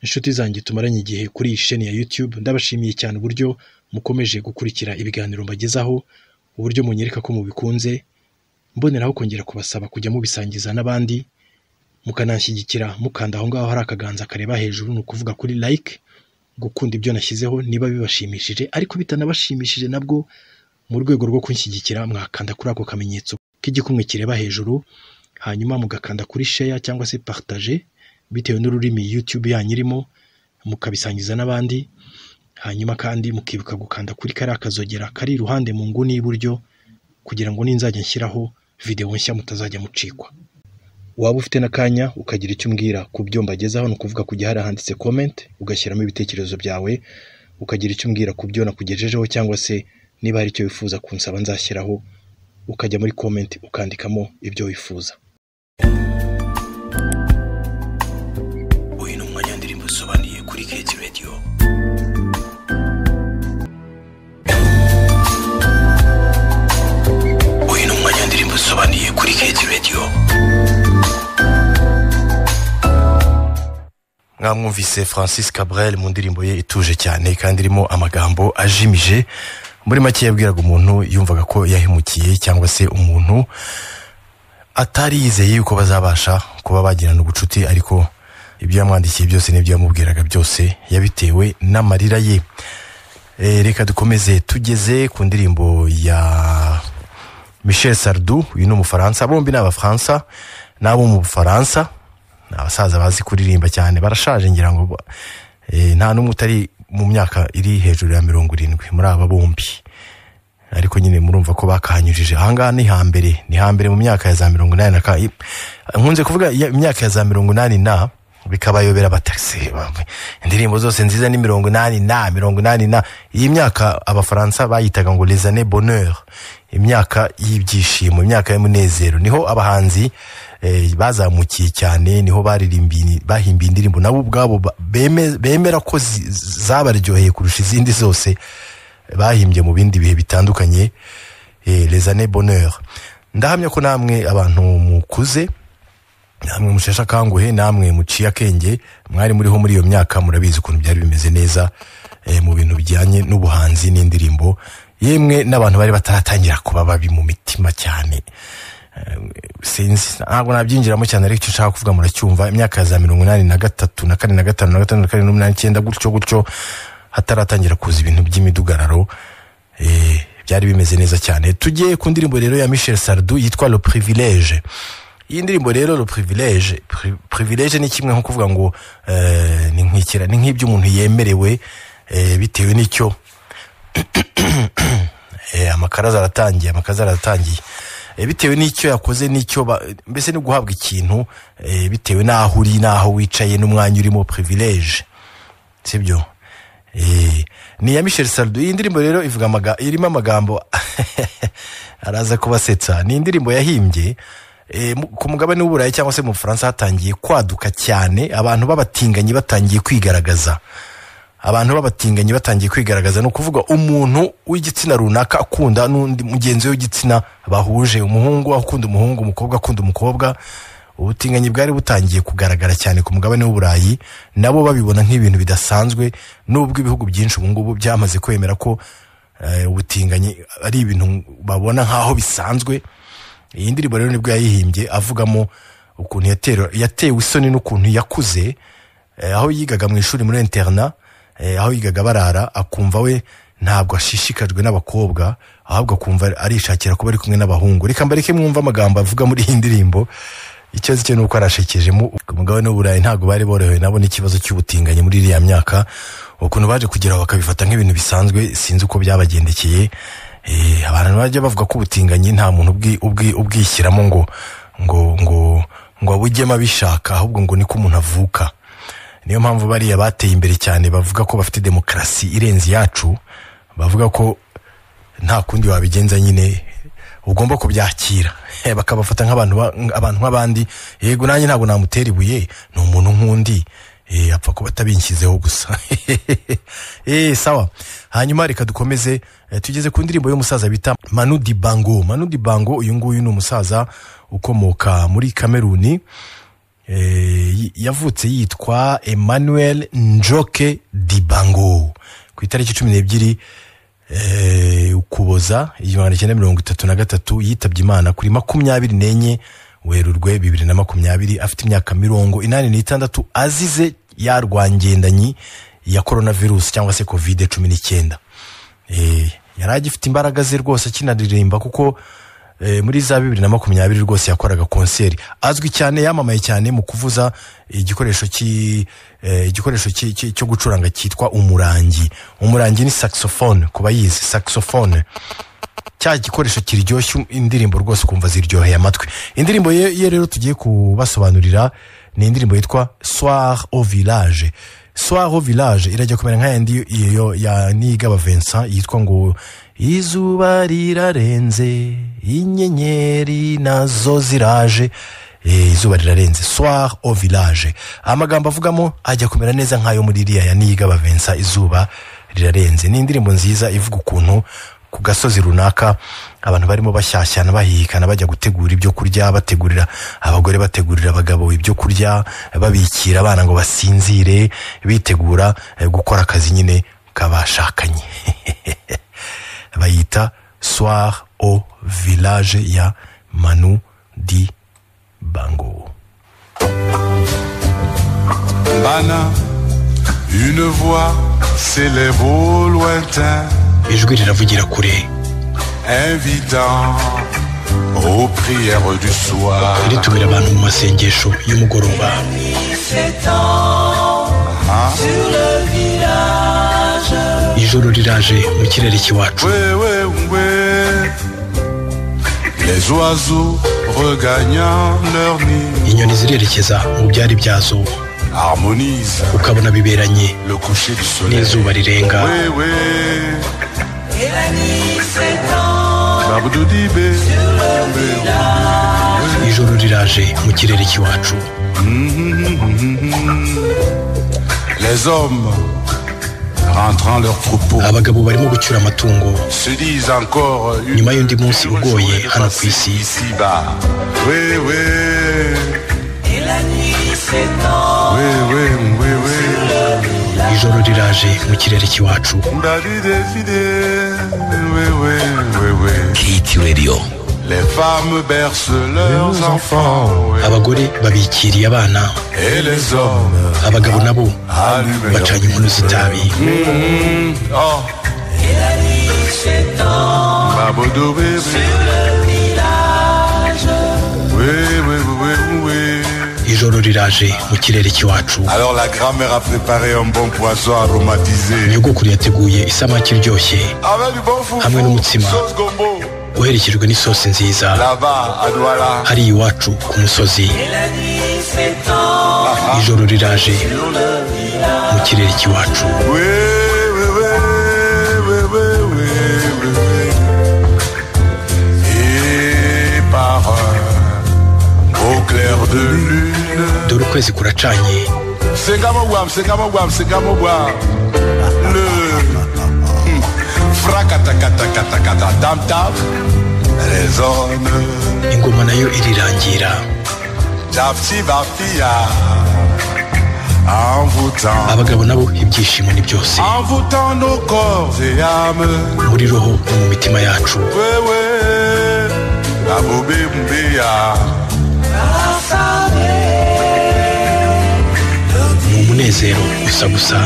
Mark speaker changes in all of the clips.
Speaker 1: Inshuti zanjye tumaranye igihe kuri iyi sheni ya YouTube, ndabashimiye cyane uburyo mukomeje gukurikira ibiganiro mbagezaho, uburyo munyereka ko mubikunze, mboneraho kongera kubasaba kujya mubisangiza n'abandi, mukananshyigikira mukanda aho ngaho hari akaganza kareba hejuru, ni ukuvuga kuri like, gukunda ibyo nashyizeho niba bibashimishije, ariko bitanabashimishije nabwo mu rwego rwo kunshyigikira mwakanda kuri ako kamenyetso k'igikumwe kireba hejuru, hanyuma mugakanda kuri share cyangwa se partage bitewe n'ururimi YouTube yanyu irimo, mukabisangiza n'abandi, hanyuma kandi mukibuka gukanda kuri kariya kazogera kari iruhande mu nguni y'iburyo kugira ngo ninzajya nshyiraho videwo nshya mutazajya mucikwa. Waba ufite n'akanya ukagira icyo umbwira ku byo mbagezaho, ni ukuvuga kujya hariya handitse comment ugashyiramo ibitekerezo byawe, ukagira icyo umbwira ku byo nakugejejeho cyangwa se niba hari icyo wifuza kunsaba nzashyiraho, ukajya muri comment ukandikamo ibyo wifuza. Uyu ni umwanya w'indirimbo usobanuye kuri KT Radio. Uyu ni umwanya w'indirimbo usobanuye kuri KT Radio. Mwamwumvise Francis Cabrel mu ndirimbo ye ituje cyane kandi irimo amagambo ajimije. Muri make yabwiraga umuntu yumvaga ko yahemukiye cyangwa se umuntu atari yizeye yuko bazabasha kuba bagirana ubucuti, ariko ibyo yamwandikiye byose n'ibyo yamubwiraga byose yabitewe n'amarira ye. Reka dukomeze tugeze ku ndirimbo ya Michel Sardou. Uyu ni umufaransa, bombi ni abafaransa n'abo mu Bufaransa, ni abasaza bazi kuririmba cyane, barashaje ngira ngo nta n'umwe utari mu myaka iri hejuru ya 70 muri aba bombi, ariko nyine murumva ko bakahanyujije. Ahangaha ni hambere, ni hambere mu myaka ya za 80 na ka, nkunze kuvuga imyaka ya za 80 na bikabayobera batase, indirimbo zose nziza ni 80 na 80 na. Iyi myaka abafaransa bayitaga ngo les années bonheur, imyaka y'ibyishimo, imyaka y'umunezero. Niho abahanzi bazamukiye cyane, niho baririmbiye, bahimbiye indirimbo nabo ubwabo bemera ko zabaryoheye kurusha izindi zose bahimbye mu bindi bihe bitandukanye. Les années bonheur. Ndahamya ko namwe abantu mukuze, namwe musheshe akanguhe, namwe muciye akenge, mwari muriho muri iyo myaka, murabizi ukuntu byari bimeze neza mu bintu bijyanye n'ubuhanzi n'indirimbo, yemwe n'abantu bari bataratangira kuba babi mu mitima cyane. Sinzi, ntabwo nabyinjiramo cyane, ariko icyo nshaka kuvuga muracyumva. Imyaka ya za 83 na 4 na 5 na 6 na 7 n'umunani 9 gutyo gutyo, hataratangira kuza ibintu by'imidugararo, byari bimeze neza cyane. Tujye ku ndirimbo rero ya Michel Sardou yitwa Le Privilège. Iyi ndirimbo rero Le Privilège, privilège ni kimwe nko kuvuga ngo ni nkikira, ni nk'ibyo umuntu yemerewe bitewe n'icyo amakaraza aratangiye, amakaza aratangiye, bitewe n'icyo yakoze n'icyo mbese ni guhabwa ikintu bitewe n'aho uri n'aho wicaye n'umwanya urimo, privilège, sibyo? Ni ya Michel Sardou. Iyi ndirimbo rero ivuga irimo amagambo araza kubasetsa. Ni indirimbo yahimbye ku mugabane w'Uburayi cyangwa se mu Bufaransa hatangiye kwaduka cyane abantu b'abatinganyi batangiye kwigaragaza. Abantu b'abatinganyi batangiye kwigaragaza, ni ukuvuga umuntu w'igitsina runaka akunda n'undi mugenzi we w'igitsina bahuje, umuhungu akunda umuhungu, umukobwa akunda umukobwa. Ubutinganyi bwari butangiye kugaragara cyane ku mugabane w'Uburayi, nabo babibona nk'ibintu bidasanzwe, nubwo ibihugu byinshi ubu ngubu byamaze kwemera ko ubutinganyi ari ibintu babona nk'aho bisanzwe. Iyi ndirimbo rero nibwo yayihimbye avugamo ukuntu yatewe isoni n'ukuntu yakuze, aho yigaga mu ishuri muri internat, aho yigaga barara, akumva we ntabwo ashishikajwe n'abakobwa, ahubwo akumva arishakira kuba ari kumwe n'abahungu. Reka mbareke mwumva amagambo avuga muri iyi ndirimbo. Icyo cyo nuko arashekeje. Mu mugabane w'Uburayi ntabwo bari borohewe nabo n'ikibazo cy'ubutinganyi muri iriya myaka, ukuntu baje kugera bakabifata nk'ibintu bisanzwe, sinzi uko byabagendekeye. Abantu bajya bavuga ko ubutinganyi nta muntu ubwishyiramo ngo ngo ngo ngo abujyemo abishaka, ahubwo ngo niko umuntu avuka. Niyo mpamvu bariya bateye imbere cyane bavuga ko bafite demokarasi irenze yacu, bavuga ko nta kundi wabigenza nyine ugomba kubyakira, bakabafata nk'abantu abantu nk'abandi. Yego nanjye ntabwo namutera ibuye, ni umuntu nk'undi, apfa kuba atabinshyizeho gusa. Sawa. Hanyuma reka dukomeze, tugeze ku ndirimbo y'umusaza bita Manu Dibango. Manu Dibango uyu nguyu ni umusaza ukomoka muri Kameruni. Yavutse yitwa Emmanuel Njoke Dibango ku itariki 12 Ukuboza 1933. Yitabye Imana kuri 24 Werurwe 2020 afite imyaka 86, azize ya rwangendanyi ya coronavirus cyangwa se COVID 19. Yari agifite imbaraga ze rwose akinaririmba, kuko muri za 2020 rwose yakoraga konseri. Azwi cyane, yamamaye cyane mu kuvuza igikoresho cyo gucuranga cyitwa umurangi. Umurangi ni saxophone ku bayizi, saxophone cya gikoresho kiryoshya indirimbo rwose ukumva ziryoheye amatwi. Indirimbo ye rero tugiye kubasobanurira ni indirimbo yitwa Soir au village. Soir au village irajya kumera nka yandi iyo ya Niyigaba Vincent yitwa ngo izuba rirarenze inyenyeri nazo ziraje. Izuba rirarenze, soir au village. Amagambo avugamo ajya kumera neza nkayo muri iriya ya Niyigaba Vincent, izuba rirarenze. Ni indirimbo nziza ivuga ukuntu ku gasozi runaka abantu barimo bashyashyana bahihikana bajya gutegura ibyo kurya, bategurira abagore, bategurira abagabo ibyo kurya, babikira abana ngo basinzire, bitegura gukora akazi nyine kabashakanye. Bayita Soir au village ya Manu Dibango.
Speaker 2: Bana, une voix s'élève au lointain,
Speaker 3: ijwi riravugira kure,
Speaker 2: invitant aux prières du soir,
Speaker 3: ritumira abantu mu masengesho y'umugoroba. Ijoro riraje mu kirere cy'iwacu.
Speaker 2: Les oiseaux regagnant leur nid,
Speaker 3: inyoni zirerekeza mu byari byazo,
Speaker 2: harmonise
Speaker 3: ukabona biberanye
Speaker 2: le coucher du soleil,
Speaker 3: n'izuba rirenga. Ijoro riraje mu kirere cy'iwacu.
Speaker 2: Les hommes rentrant leur troupeau,
Speaker 3: abagabo barimo gucyura amatungo
Speaker 2: se disent encore
Speaker 3: nyuma y'undi munsi ugoye hano ku isi.
Speaker 2: Oui, oui. Oui, oui, oui, oui.
Speaker 3: Ijoro riraje mu kirere cy'iwacu.
Speaker 4: KT Radio.
Speaker 2: Les femmes bercent leurs enfants,
Speaker 3: abagore babikiriye abana,
Speaker 2: et les hommes,
Speaker 3: abagabo nabo bacanye inkono z'itabi. Ijoro riraje mu kirere cy'iwacu.
Speaker 2: Alors la grand-mère a préparé un bon poisson aromatisé.
Speaker 3: Nyogokuru yateguye isamaki iryoshye hamwe n'umutsima uherekejwe n'isosi nziza, hari iwacu ku musozi. Ijoro riraje mu kirere cy'iwacu. Dore ukwezi kuracanye, ingoma nayo irirangira, abagabo nabo ibyishimo ni byose, muri roho no mu mitima yacu. Ni umunezero gusa gusa.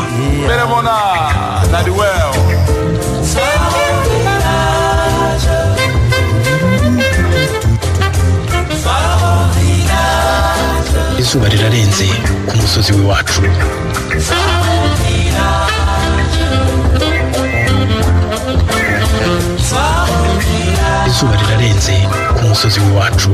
Speaker 3: Izuba rirarenze ku musozi w'iwacu. Izuba rirarenze ku musozi w'iwacu.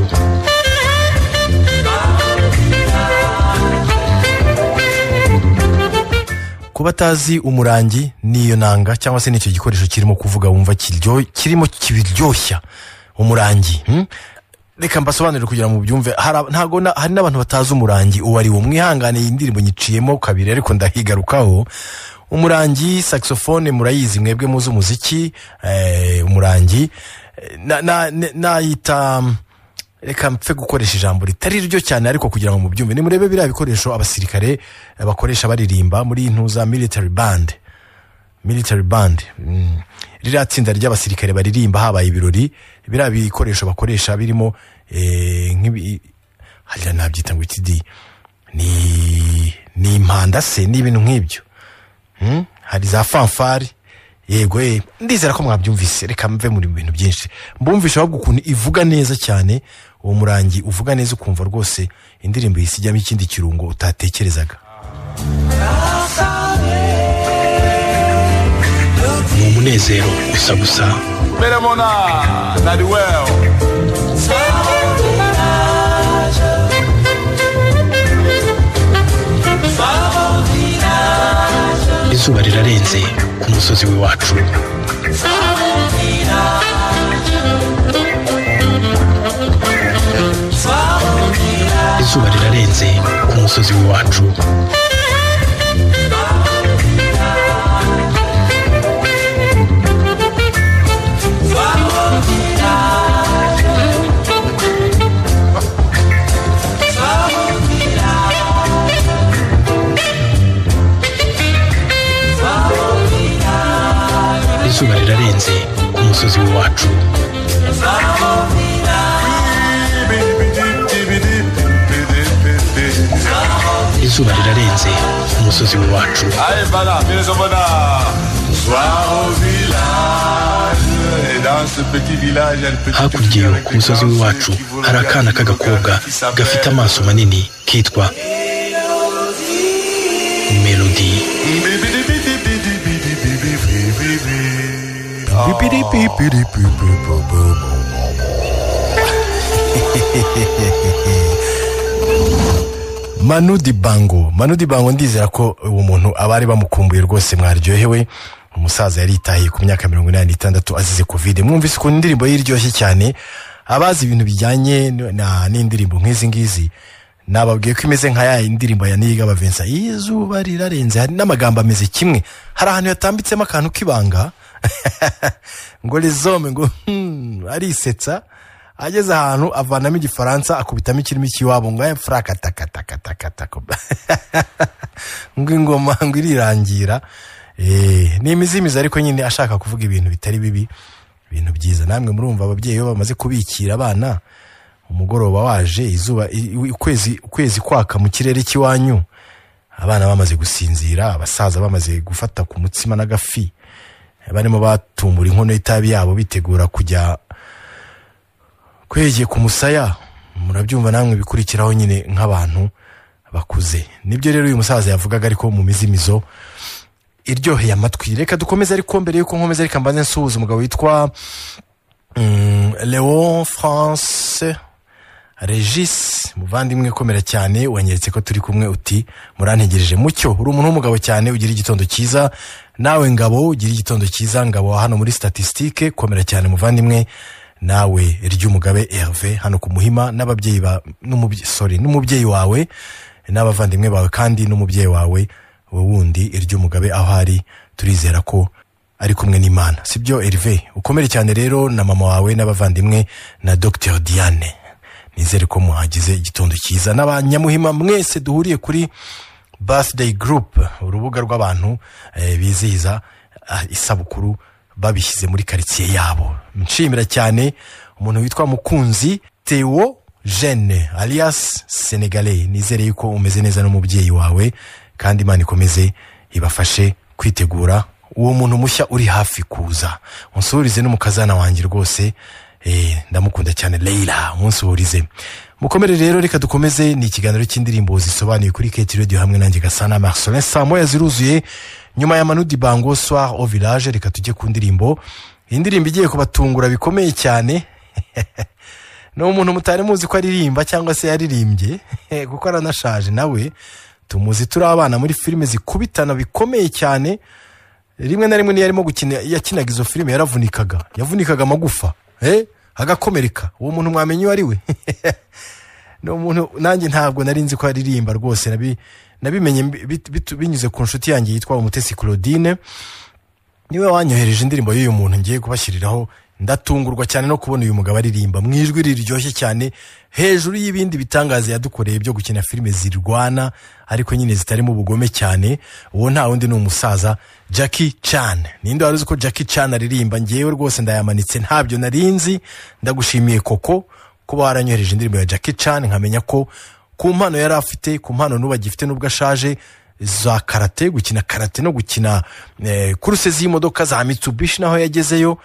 Speaker 1: Kuba atazi umurangi niyo nanga cyangwa se nicyo gikoresho kirimo kuvuga wumva kirimo kibiryoshya umurangi. Reka mbasobanurire kugira ngo mubyumve. Ntago hari n'abantu batazi umurangi uwo ari wo. Mwihangane, iyi ndirimbo nyiciyemo kabiri ariko ndahigarukaho. Umurangi saxophone murayizi mwebwe muzi umuziki. Umurangi nayita Reka mpfe gukoresha ijambo ritari ryo cyane, ariko kugira ngo mubyumve, nimurebe biriya bikoresho abasirikare bakoresha baririmba muri ntuza military band. Military band, ririya tsinda ry'abasirikare baririmba habaye ibirori, biriya bikoresho bakoresha birimo nk'ibi, hariya nabyita ngo iki di, ni impanda se, ni ibintu nk'ibyo. Hari za fanfare. Yego, ndizera ko mwabyumvise. Reka mve muri bintu byinshi, mbumvisha ahubwo ukuntu ivuga neza cyane, uwo murangi uvuga neza, ukumva rwose indirimbo yisijyamo ikindi kirungo utatekerezaga.
Speaker 3: Ni umunezero gusa gusa.
Speaker 2: Belemona Nadiwell.
Speaker 3: Izuba rirarenze ku musozi w'iwacu. Izuba rirarenze ku musozi w'iwacu. Izuba rirarenze ku musozi w'iwacu. Izuba rirarenze ku musozi w'iwacu.
Speaker 2: Allez, voilà, soir au village. Et dans ce petit village, il y a le petit
Speaker 3: Hakurya iyo ku musozi w'iwacu hari akana k'agakobwa gafite amaso manini kitwa Melody.
Speaker 1: Manu Dibango, Manu Dibango, ndizera ko uwo muntu abari bamukumbuye rwose mwaryohewe. Umusaza yaritahiye ku myaka 86 azize Covid. Mwumvise ukuntu indirimbo ye iryoshye cyane. Abazi ibintu bijyanye n'indirimbo nk'izi ngizi, nababwiye ko imeze nka ya indirimbo ya Niyigaba Vincent, izuba rirarenze. Hari n'amagambo ameze kimwe, hari ahantu yatambitsemo akantu k'ibanga ngo rizome, ngo arisetsa, ageze ahantu avanamo igifaransa akubitamo ikirimi cy'iwabo ngo aya frakatakatakataka ngo ingoma ngo irirangira. Ni imizimizo, ariko nyine ashaka kuvuga ibintu bitari bibi, ibintu byiza. Namwe murumva ababyeyi iyo bamaze kubikira abana, umugoroba waje, izuba, ukwezi kwaka mu kirere cy'iwanyu, abana bamaze gusinzira, abasaza bamaze gufata ku mutsima n'agafi, barimo batumbura inkono y'itabi yabo bitegura kujya kwegeye ku musaya. Murabyumva namwe bikurikiraho nyine nk'abantu bakuze. Nibyo rero uyu musaza yavugaga, ariko mu mizimizo iryoheye amatwi. Reka dukomeze, ariko mbere yuko nkomeza reka mbanze nsuhuza umugabo witwa Leon France Regis, muvandimwe komera cyane, wanyeretse ko turi kumwe, uti murantegereje. Mucyo, uri umuntu w'umugabo cyane, ugira igitondo cyiza. Nawe Ngabo, ugira igitondo cyiza. Ngabo hano muri statistique, komera cyane muvandimwe. Nawe Ry'umugabe Hervé hano ku Muhima, n'ababyeyi ba n'umubyeyi wawe n'abavandimwe bawe, kandi n'umubyeyi wawe wundi Ry'umugabe aho ari, turizera ko ari kumwe n'Imana, sibyo Hervé? Ukomere cyane rero na mama wawe n'abavandimwe na Dr Diane. Nizere ko muhagize igitondo cyiza. N'abanyamuhima mwese duhuriye kuri birthday group, urubuga rw'abantu bizihiza isabukuru babishyize muri quartier yabo. Nshimira cyane umuntu witwa Mukunzi Theo Jeune alias Senegalais. Nizere yuko umeze neza n'umubyeyi wawe, kandi Imana ikomeze ibafashe kwitegura uwo muntu mushya uri hafi kuza. Unsurize n'umukazana wanjye rwose, ndamukunda cyane Leila, umunsuhurize. Mukomere rero, reka dukomeze. Ni ikiganiro cy'indirimbo zisobanuye kuri KT Radio hamwe nanjye Gasana Marcelin. Saa moya ziruzuye nyuma ya Manu Dibango, Soir au village. Reka tujye ku ndirimbo. Iyi ndirimbo igiye kubatungura bikomeye cyane. Ni umuntu mutari muzi ko aririmba cyangwa se yaririmbye, kuko aranashaje nawe. Tumuzi turi abana muri filime zikubitana bikomeye cyane. Rimwe na rimwe niyo arimo gukina, yakinaga izo filime yaravunikaga, yavunikaga amagufa, agakomereka. Uwo muntu mwamenye uwo ari we? Ni umuntu nanjye ntabwo nari nzi ko aririmba rwose, nabimenye binyuze ku nshuti yanjye yitwa Umutesi Claudine, niwe wanyohereje indirimbo y'uyu muntu ngiye kubashyiriraho. Ndatungurwa cyane no kubona uyu mugabo aririmba mu ijwi riryoshye cyane, hejuru y'ibindi bitangaza yadukoreye byo gukina filime zirwana ariko nyine zitarimo ubugome cyane. Uwo nta wundi ni umusaza Jackie Chan. Ninde wari uzi ko Jackie Chan aririmba? Ngewe rwose ndayamanitse, ntabyo narinzi. Ndagushimiye koko kuba waranyohereje indirimbo ya Jackie Chan, nkamenya ko ku mpano yari afite, ku mpano n'ubu agifite n'ubwo ashaje, za karate, gukina karate no gukina kuruse z'imodoka za Mitsubishi naho yagezeyo,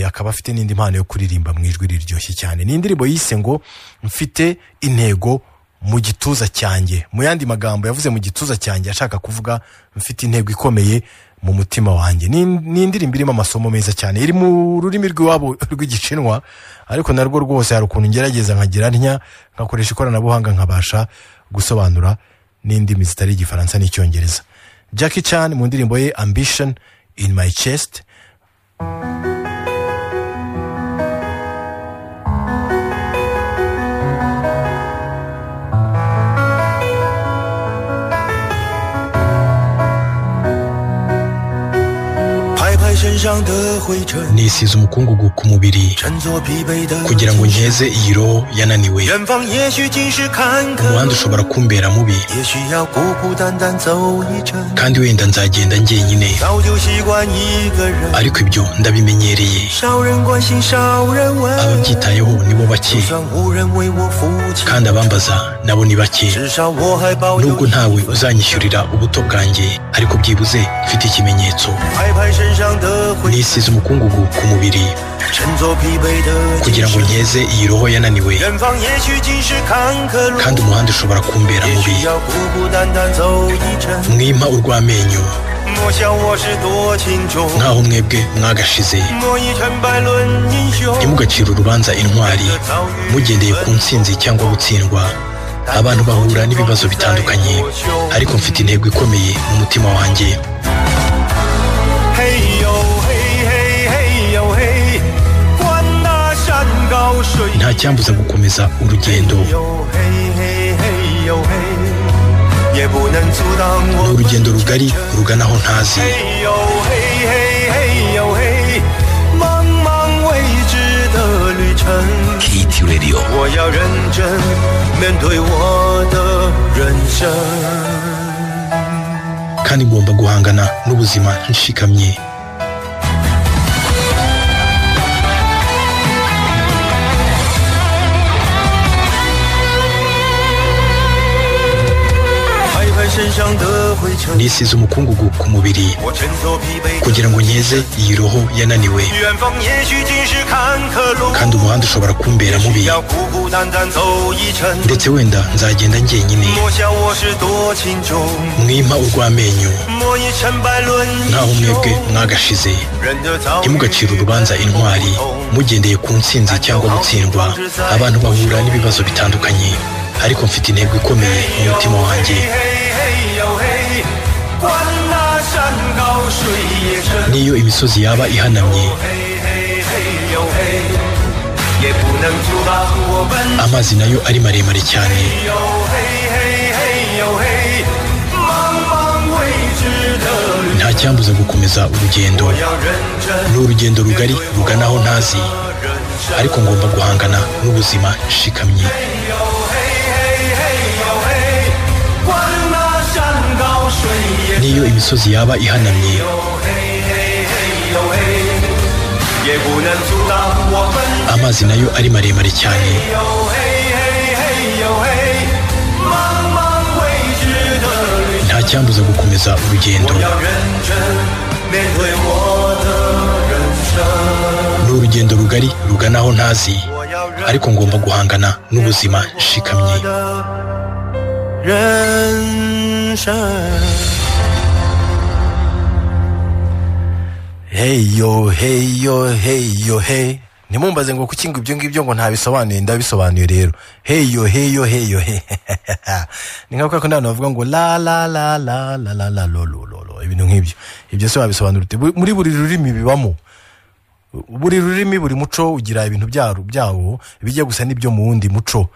Speaker 1: akaba afite n'indi mpano yo kuririmba mu ijwi riryoshye cyane. Ni indirimbo yise ngo mfite intego mu gituza cyanjye. Mu yandi magambo yavuze mu gituza cyanjye ashaka kuvuga mfite intego ikomeye mu mutima wanjye. Ni indirimbo irimo amasomo meza cyane, iri mu rurimi rw'iwabo rw'Igishinwa, ariko narwo rwose hari ukuntu ngerageza nkagira ntya nkakoresha ikoranabuhanga nkabasha gusobanura n'indimi zitari Igifaransa n'Icyongereza. Jackie Chan mu ndirimbo ye Ambition in my chest.
Speaker 3: Nisize umukungugu ku mubiri kugira ngo nkeze iyi roho yananiwe. Umuhanda ushobora kumbera mubi, kandi wenda nzagenda njyenyine, ariko ibyo ndabimenyereye. Ababyitayeho nibo bake, kandi abambaza nabo ni bake. Nubwo ntawe uzanyishyurira ubuto bwanjye, ariko byibuze mfite ikimenyetso. Nisize umukungugu ku mubiri kugira ngo nkeze iyi roho yananiwe, kandi umuhanda ushobora kumbera mubi. Mwimpa urw'amenyo nkaho mwebwe mwagashize. Ntimugacire urubanza intwari mugendeye ku ntsinzi cyangwa gutsindwa. Abantu bahura n'ibibazo bitandukanye, ariko mfite intego ikomeye mu mutima wanjye. Nta cyambuza gukomeza urugendo. Ni urugendo rugari rugana aho ntazi.
Speaker 4: KT Radio.
Speaker 3: Kandi ngomba guhangana n'ubuzima nshikamye. Nisize umukungugu ku mubiri kugira ngo nkeze iyi roho yananiwe, kandi umuhanda ushobora kumbera mubi, ndetse wenda nzagenda njyenyine. Mwimpa urw'amenyo nkaho mwebwe mwagashize. Ntimugacire urubanza intwari mugendeye ku ntsinzi cyangwa gutsindwa. Abantu bahura n'ibibazo bitandukanye, ariko mfite intego ikomeye mu mutima wanjye. Niyo imisozi yaba ihanamye, amazi nayo ari maremare cyane, nta cyambuza gukomeza urugendo. Ni urugendo rugari rugana aho ntazi, ariko ngomba guhangana n'ubuzima nshikamye. Niyo imisozi yaba ihanamye, amazi nayo ari maremare cyane, nta cyambuza gukomeza urugendo. Ni urugendo rugari rugana aho ntazi, ariko ngomba guhangana n'ubuzima nshikamye.
Speaker 1: Hey yo hey yo hey yo hey. Ntimumbaze ngo kuki ngo ibyo ngibyo ngo ntabisobanuye, ndabisobanuye rero. Hey yo hey yo hey yo hey. Ni nka ko ndabona bavuga ngo la la la la la la la lo lo lo lo, ibintu nk'ibyo. Ibyo se wabisobanura ute? Muri buri rurimi bibamo. Buri rurimi, buri muco ugira ibintu byawo bijya gusa n'ibyo mu wundi muco.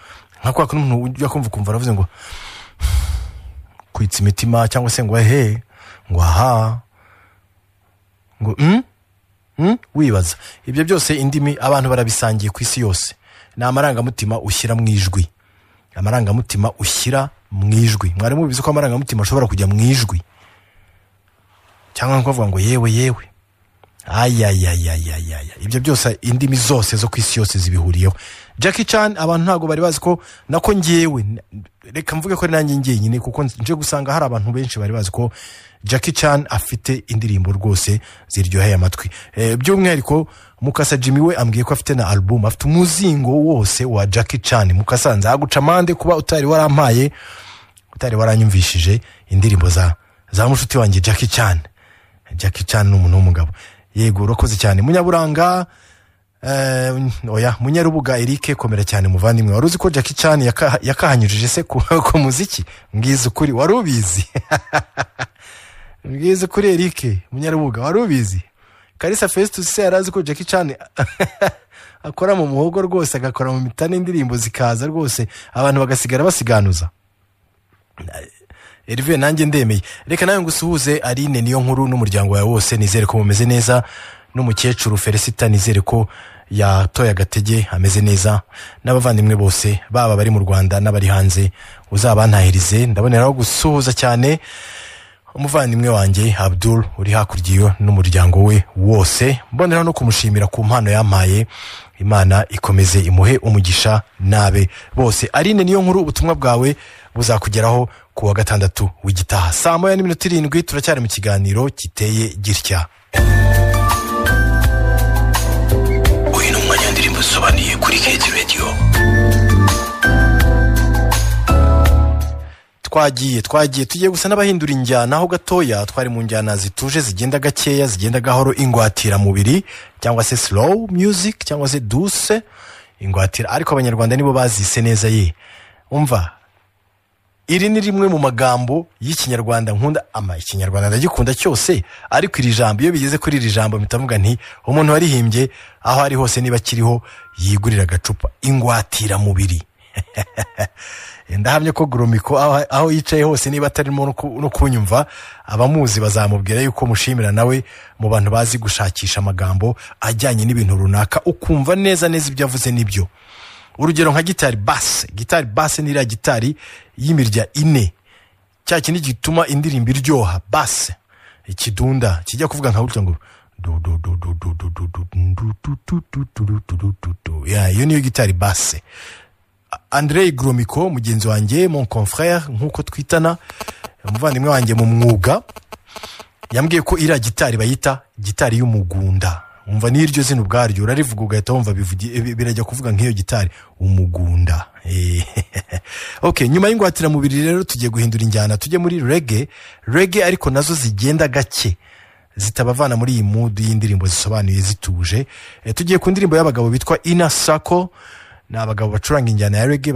Speaker 1: Nka kwa kuno umuntu ujya kumva kumva aravuze ngo kwitsa imitima, cyangwa se ngo he, ngo aha, ngo Wibaza ibyo byose, indimi abantu barabisangiye ku isi yose. Ni amarangamutima ushyira mu ijwi, amarangamutima ushyira mu ijwi. Mwari mubizi ko amarangamutima ashobora kujya mu ijwi, cyangwa kuvuga ngo yewe yewe, ayayayayaya. Ibyo byose indimi zose zo ku isi yose zibihuriyeho. Jackie Chan abantu ntabwo bari bazi ko, nako ngewe reka mvuge ko nanjye ngenyine, kuko nje gusanga hari abantu benshi bari bazi ko Jackie Chan afite indirimbo rwose ziryoheye amatwi. By'umwihariko Mukasa Jimmy we ambwiye ko afite na album, afite umuzingo wose wa Jackie Chan. Mukasa, nzaguca amande kuba utari warampaye, utari waranyumvishije indirimbo za mushuti wanjye Jackie Chan. Jackie Chan ni umuntu w'umugabo. Yego, urakoze cyane Munyaburanga. Oya, Munyarubuga Eric, komera cyane muvandimwe. Wari uzi ko Jackie Chan yakahanyujije se ku muziki? Mbwiza ukuri, wari ubizi? Mbwiza ukuri Eric Munyarubuga, wari ubizi? Kalisa Festus se yari azi ko Jackie Chan akora mu muhogo rwose, agakora mu mitana, indirimbo zikaza rwose abantu bagasigara basiganuza? Herve, nanjye ndemeye. Reka nawe ngusuhuze Aline niyo nkuru n'umuryango wawe wose, nizere ko mumeze neza, n'umukecuru Felicita nizere ko yatoye agatege ameze neza, n'abavandimwe bose baba bari mu Rwanda n'abari hanze uzabantahirize. Ndaboneraho gusuhuza cyane umuvandimwe wanjye Abdul uri hakurya iyo n'umuryango we wose, mboneraho no kumushimira ku mpano yampaye. Imana ikomeze imuhe umugisha nabe bose. Aline niyo nkuru, ubutumwa bwawe buzakugeraho ku wa gatandatu w'igitaha 1:07. Turacyari mu kiganiro kiteye gitya.
Speaker 3: Uyu ni umwanya w'indirimbo zisobanuye kuri KT Radio.
Speaker 1: Twagiye tugiye gusa n'abahindura injyana aho gatoya. Twari mu njyana zituje, zigenda gakeya, zigenda gahoro, ingwatiramubiri cyangwa se slow music cyangwa se douce ingwatira, ariko abanyarwanda nibo bazise neza. Ye umva, iri ni rimwe mu magambo y'ikinyarwanda nkunda. Ikinyarwanda ndagikunda cyose, ariko iri jambo iyo bigeze kuri iri jambo mpita mvuga nti umuntu warihimbye aho ari hose niba akiriho yigurira agacupa. Ingwatiramubiri. Ndahamye ko Gromiko aho yicaye hose niba atarimo no kunyumva, abamuzi bazamubwira yuko mushimira nawe mu bantu bazi gushakisha amagambo ajyanye n'ibintu runaka, ukumva neza neza ibyo avuze nibyo. Urugero nka gitari basse. Gitari basse ni iriya gitari y'imirya ine, cya kindi gituma indirimbo iryoha. Basse ikidunda kijya kuvuga nka gutya ngo du du du du du du du du du du du du du du du du. Ya, iyo niyo gitari basse. Andrei Gromiko mugenzi wanjye, mon confrère nkuko twitana, umuvandimwe wanjye mu mwuga, yambwiye ko iriya gitari bayita gitari y'umugunda. Umva n'iryo zina ubwaryo urarivuga ugahita wumva birajya kuvuga nk'iyo gitari umugunda. Okay, nyuma y'ingwatiramubiri rero tugiye guhindura injyana, tujye muri reggae. Reggae ariko nazo zigenda gake, zitabavana muri iyi mood y'indirimbo zisobanuye zituje. Tugiye ku ndirimbo y'abagabo bitwa Inner Circle. Ni abagabo bacuranga injyana ya reggae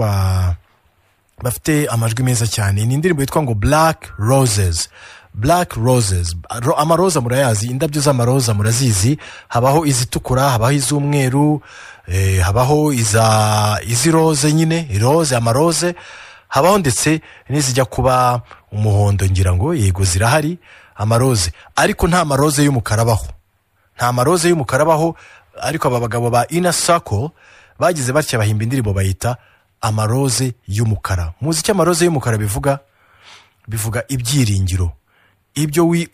Speaker 1: bafite amajwi meza cyane. Ni indirimbo yitwa ngo Black Roses. Black Roses, amaroza murayazi, indabyo z'amaroza murazizi. Habaho izitukura, habaho iz'umweru, habaho izi roze nyine, iroze, amaroze, habaho ndetse n'izijya kuba umuhondo ngira ngo, yego zirahari amaroze. Ariko nta maroze y'umukara abaho, nta maroze y'umukara abaho. Ariko aba bagabo ba Inner Circle bagize batya bahimba indirimbo bayita amaroze y'umukara. Muzi icyo amaroze y'umukara bivuga? Bivuga ibyiringiro,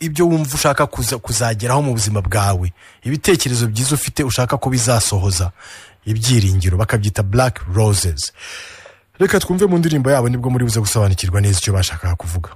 Speaker 1: ibyo wumva ushaka kuzageraho mu buzima bwawe, ibitekerezo byiza ufite ushaka ko bizasohoza, ibyiringiro, bakabyita Black Roses. Reka twumve mu ndirimbo yabo, nibwo muri buze gusobanukirwa neza icyo bashakaga kuvuga.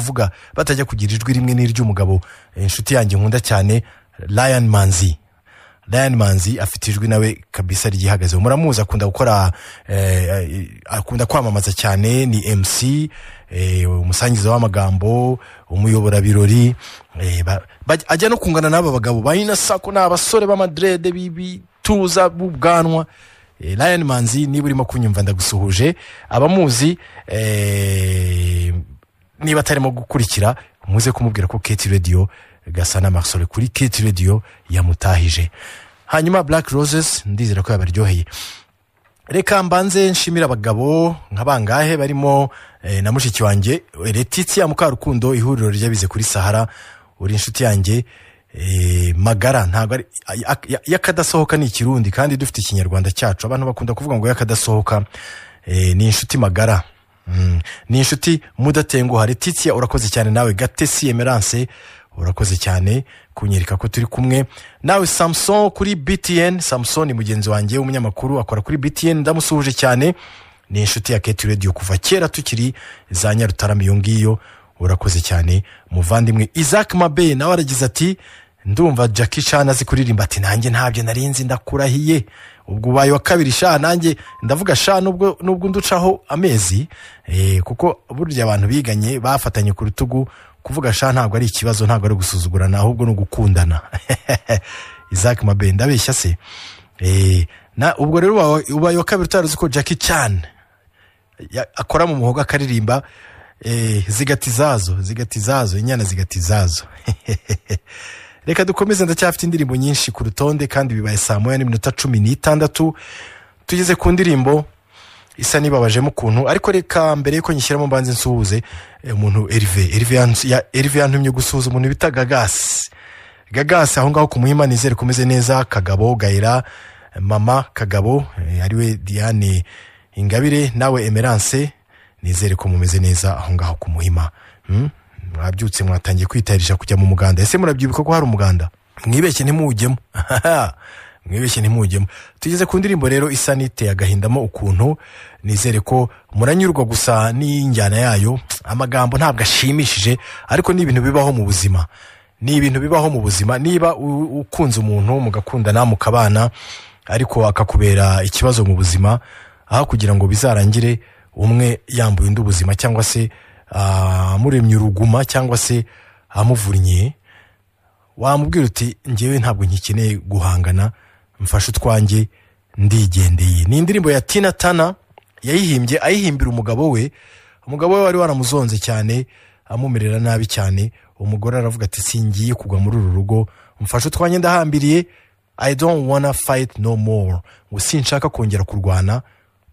Speaker 1: kuvuga, batajya kugira ijwi rimwe n'iry'umugabo. Inshuti yanjye nkunda cyane Lion Manzi, Lion Manzi afite ijwi nawe kabisa ryihagazeho. Muramuzi, akunda gukora, akunda kwamamaza cyane, ni MC, umusangiza w'amagambo, umuyoborabirori, ajya no kungana n'aba bagabo ba Inasako, ni abasore b'amadrede b'ibituza b'ubwanwa. Lion Manzi, niba urimo kunyumva ndagusuhuje. Abamuzi, niba atarimo gukurikira muze kumubwira ko KT Radio, Gasana Marcel kuri KT Radio yamutahije. Hanyuma Black Roses ndizera ko yabaryoheye. Reka mbanze nshimira abagabo nka bangahe barimo na mushiki wanjye Letitia Mukarukundo, ihuriro ry'abize kuri Sahara, uri inshuti yanjye magara, ntabwo ari y'akadasohoka, ni ikirundi kandi dufite ikinyarwanda cyacu. Abantu bakunda kuvuga ngo y'akadasohoka, ni inshuti magara. Ni inshuti mudatenguha. Letitia urakoze cyane, nawe Gatesi Emerance urakoze cyane kunyereka ko turi kumwe. Nawe Samson kuri BTN, Samson ni mugenzi wanjye w'umunyamakuru akora kuri BTN, ndamusuhuje cyane, ni inshuti ya KT Radio kuva kera tukiri za Nyarutarama iyo ngiyo, urakoze cyane muvandimwe. Isaac Mabe nawe aragize ati ndumva Jackie Chan azi kuririmba, ati nanjye ntabyo narinzi, ndakurahiye. Ubwo ubaye wa kabiri sha, nanjye ndavuga sha nubwo nducaho amezi, kuko burya abantu biganye bafatanye ku rutugu, kuvuga sha ntabwo ari ikibazo, ntabwo ari gusuzugurana, ahubwo ni ugukundana. Isaac Mabe ndabeshya se? Na ubwo rero ubaye wa kabiri utari uzi ko Jackie Chan akora mu muhogo akaririmba, zigati zazo, zigati zazo, inyana zigati zazo. Reka dukomeze, ndacyafite indirimbo nyinshi ku rutonde kandi bibaye 1:16, tugeze ku ndirimbo isa nibabajemo ukuntu, ariko reka mbere yuko nyishyiramo mbanze nsuhuze umuntu Herve yantumye gusuhuza umuntu bita Gagasi. Gagasi aho ngaho ku Muhima, nizere kumeze neza. Kagabo Gaira, mama Kagabo, ariwe Diane Ingabire, nawe Emerance, nizere ko mumeze neza aho ngaho ku Muhima. Mwabyutse mwatangiye kwitayarisha kujya mu muganda. Ese murabyibuka ko hari umuganda? Mwibeshye ntimujyemo. Mwibeshye ntimujyemo. Tugeze ku ndirimbo rero isa n'iteye agahindamo ukuntu, nizere ko muranyurwa gusa n'injyana yayo. Amagambo ntabwo ashimishije, ariko ni ibintu bibaho mu buzima. Ni ibintu bibaho mu buzima. Niba ukunze umuntu mugakundana mukabana, ariko akakubera ikibazo mu buzima, aho kugira ngo bizarangire umwe yambuye undi ubuzima cyangwa se amuremye uruguma cyangwa se amuvunnye, wamubwira uti njyewe ntabwo nkikeneye guhangana, mfashe utwanjye ndigendeye. Ni indirimbo ya Tina Turner yayihimbye ayihimbira umugabo we. Umugabo we wari waramuzonze cyane, amumerera nabi cyane. Umugore aravuga ati singiye kugwa muri uru rugo, mfashe utwanjye ndahambiriye, I don't wanna fight no more, ngo sinshaka kongera kurwana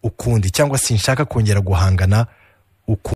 Speaker 1: ukundi cyangwa sinshaka kongera guhangana ukundi.